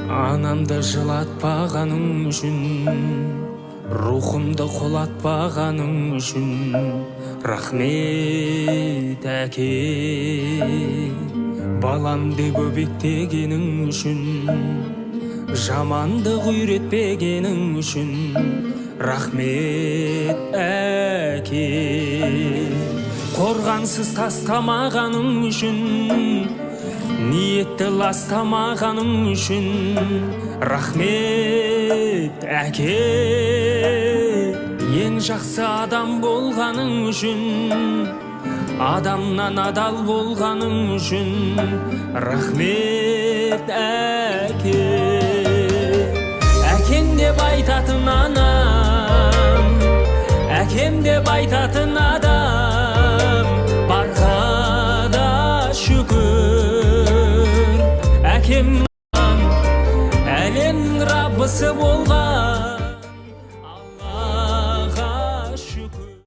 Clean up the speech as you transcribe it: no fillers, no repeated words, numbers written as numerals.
Анамды жылатпағаның үшін, рухымды құлатпағаның үшін рахмет, әке. Балам деп өбектегенің үшін, жамандық үйретпегенің үшін рахмет, әке. Қорғансыз тастамағаның үшін, ниетті ластамағаның үшін рахмет, әке. Ең жақсы адам болғаның үшін, адамнан адал болғаның үшін рахмет, әке. Әкең деп айтатын анам, әкем деп айтатын адам барға да шүкір. Әкем әлемнің раббысы болған.